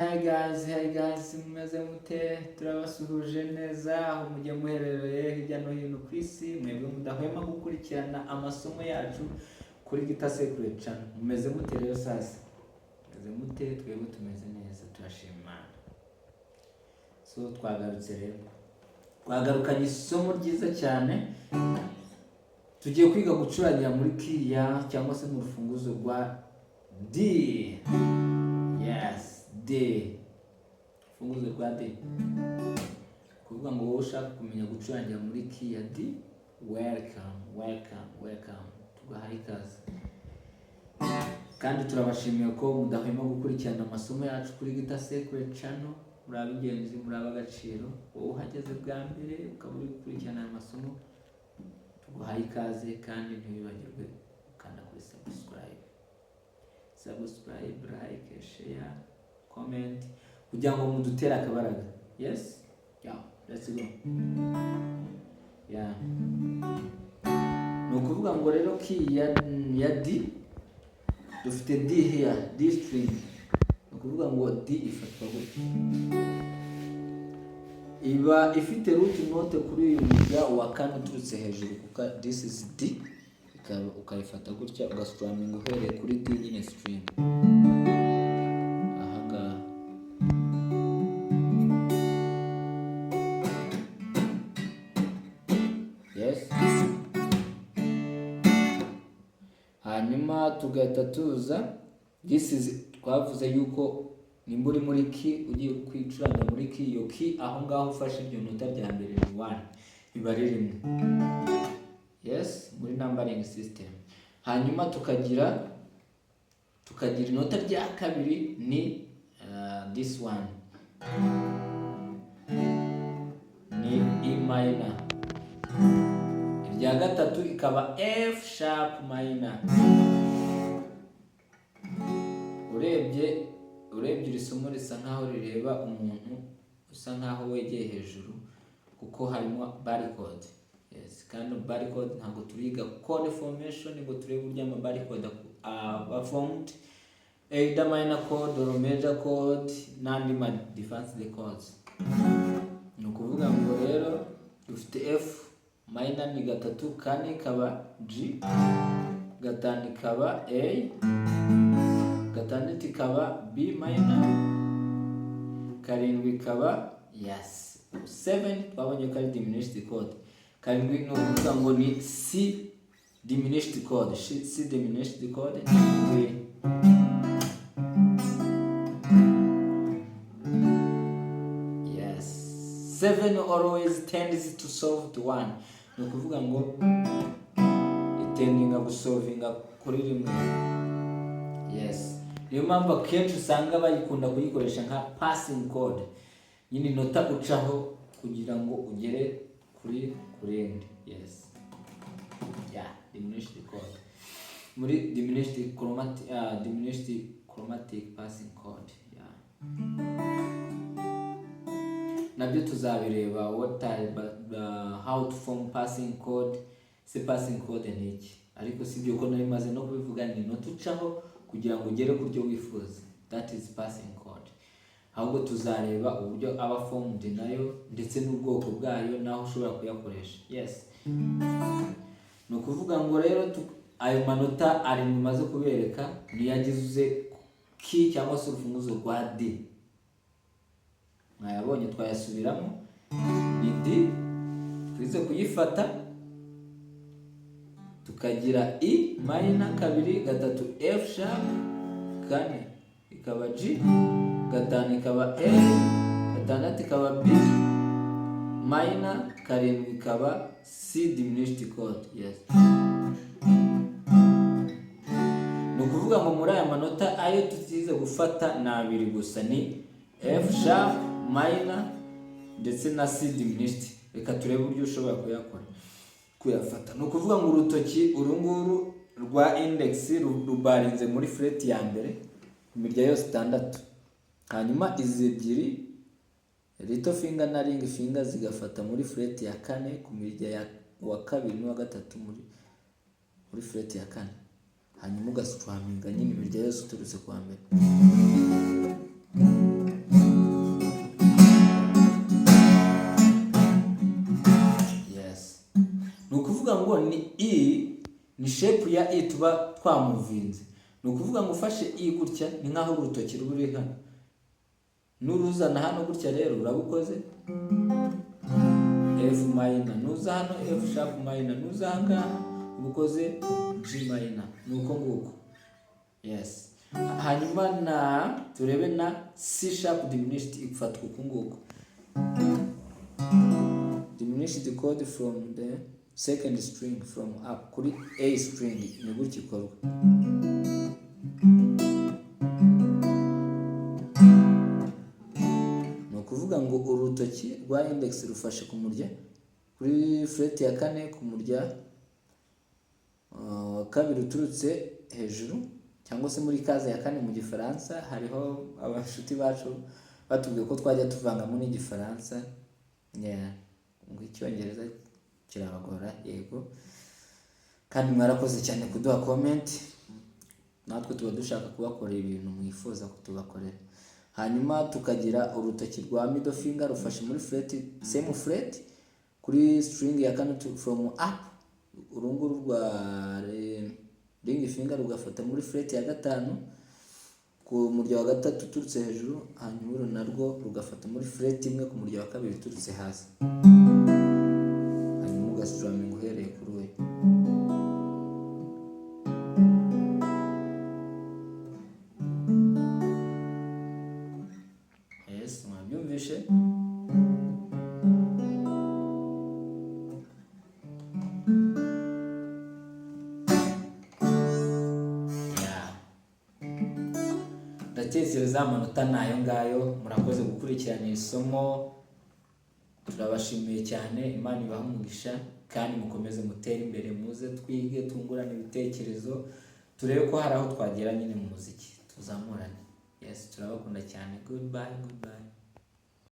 Hi guys, hi guys, mumeze mute? Turabasuhuje neza aho mujya muherereye hirya no hino ku isi, mwebwe mudahwema gukurikirana amasomo yacu kuri Guitar Secret Channel. Mumeze mute rero sasa? Mumeze mute? Twebwe tumeze neza, turashima Imana. So twagarutse rero, twagarukanye isomo ryiza cyane. Tugiye kwiga gucurangira muri key ya cyangwa se mu rufunguzo rwa D. Yes, D. Urufunguzo rwa D. Kuvuga ngo wowe ushaka kumenya gucurangira muri key ya D, welcome, welcome, welcome. Tugahaye ikaze. Kandi turabashimiye ko mudahwema gukurikirana amasomo yacu kuri Guitar Secret Channel. Muri ab'ingenzi, muri ab'agaciro. Wowe uhageze bwa mbere ukaba uri gukurikirana aya masomo, tuguhaye ikaze kandi ntiwibagirwe gukanda kuri subscribe. Subscribe, like, share, comment kugira ngo mudutere akabaraga. Yes? Yeah, let's go. Yeah. Ni ukuvuga ngo rero key ya D, dufite D here, D string. Ni ukuvuga ngo D ifatwa gutya. Iba ifite root note kuri uyu murya wa kane uturutse hejuru, kuko this is D, ikaba ukayifata gutya, ugastruminga uhereye kuri D nyine string. Aha ngaha. Yes. Hanyuma tugahita tuza, this is, twavuze yuko nimba uri muri key, ugiye kwicuranga muri key, iyo key aho ngaho ufashe iryo nota rya mbere ni one, riba ari rimwe. Yes, muri numbering system. Hanyuma tukagira inota rya kabiri ni this one ni E minor, irya gatatu ikaba F sharp minor. Urebye iri somo risa nkaho rireba umuntu usa nkaho wegeye hejuru, kuko harimo bar chord. Yes, kandi bar chord ntabwo turiga chord formation ngo turebe uburyo ama bar chord aba formed, either minor chord or major chord n'andi ma different chords. Ni ukuvuga ngo rero dufite F minor ni gatatu, kane ikaba G, gatanu ikaba A, gatandatu ikaba B minor, karindwi ikaba, yes, 7 twabonye ko ari diminished chord. Karindwi ni ukuvuga ngo ni C diminished chord, C diminished chord ni, yes, 7 always tends to solve to 1. Ni ukuvuga ngo itendinga gusolvinga kuri rimwe. Yes, niyo mpamvu akenshi usanga bayikunda kuyikoresha nka passing chord nyine, inota ucaho kugira ngo ugere kuri kurindi. Yes, yeah, diminished chord, muri diminished chromatic passing chord. Yeah, nabyo tuzabireba, what type, how to form passing chord. Se passing chord ni iki? Ariko si ibyo, ko nari maze no kubivuga, ni inota ucaho kugira ngo ugere ku byo wifuza, that is passing chord. Ahubwo tuzareba uburyo aba formed nayo, ndetse n'ubwoko bwayo, n'aho ushobora kuyakoresha. Yes, ni ukuvuga ngo rero ayo manota arindwi maze kubereka niyo agize key cyangwa se urufunguzo rwa D. Mwayabonye, twayasubiramo. Ni D twize kuyifata, tukagira E minor kabiri, gatatu F sharp, kane ikaba G, gatanu ikaba A, gatandatu ikaba B minor, karindwi ikaba C diminished chord. Yes, ni ukuvuga ngo muri aya manota ayo tutize gufata ni abiri gusa, ni F sharp minor ndetse na C diminished. Reka turebe uburyo ushobora kuyakora, kuyafata. Ni ukuvuga ngo urutoki uru nguru rwa index rubarinze muri fret ya mbere, imirya yose itandatu. Hanyuma izi ebyiri, little finger na ring finger, zigafata muri fret ya kane ku mirya ya wa kabiri n'uwa gatatu muri fret ya kane. Hanyuma ugastruminga nyine imirya yose uturutse kwa mbere. ni E, ni shape ya E tuba twamuvinze. Ni ukuvuga ngo ufashe E gutya, ni nk'aho urutoki ruba ruri hano, n'uruzana hano gutya rero urabukoze F minor, nuza hano F sharp minor, nuza aha ngaha uba ukoze G minor. Ni uko nguko, yes. Hanyuma na turebe na C sharp diminished, ifatwa uku nguku: diminished chord from the second string from up kuri A string. Ni gutya ikorwa. Ni ukuvuga ngo urutoki rwa index rufashe ku murya kuri fret ya kane, ku murya wa kabiri uturutse hejuru, cyangwa se muri case ya kane mu Gifaransa. Hariho abashuti bacu batubwiye ko twajya tuvangamo n'Igifaransa. Yeah. Ngo Icyongereza kirabagora. Yego, kandi mwarakoze cyane kuduha comment. Natwe tuba dushaka kubakorera ibintu mwifuza ko tubakorera. Hanyuma tukagira urutoki rwa middle finger rufashe muri fret, same fret, kuri string ya kane from up. Urunguru rwa ring finger rugafata muri fret ya gatanu ku murya wa gatatu uturutse hejuru, hanyuma uru narwo rugafata muri fret imwe ku murya wa kabiri uturutse hasi. Hanyuma ugastrumming uhereye kuri uyu. Yes, mwabyumvishe. Yeah. Ndatekereza amanota ni ayo ngayo. Murakoze gukurikirana iri somo, turabashimiye cyane. Imana ibahe umugisha kandi mukomeze mutere imbere. Muze twige, twungurane ibitekerezo, turebe ko hari aho twagera nyine mu muziki, tuzamurane. Yes, turabakunda cyane. Goodbye, goodbye.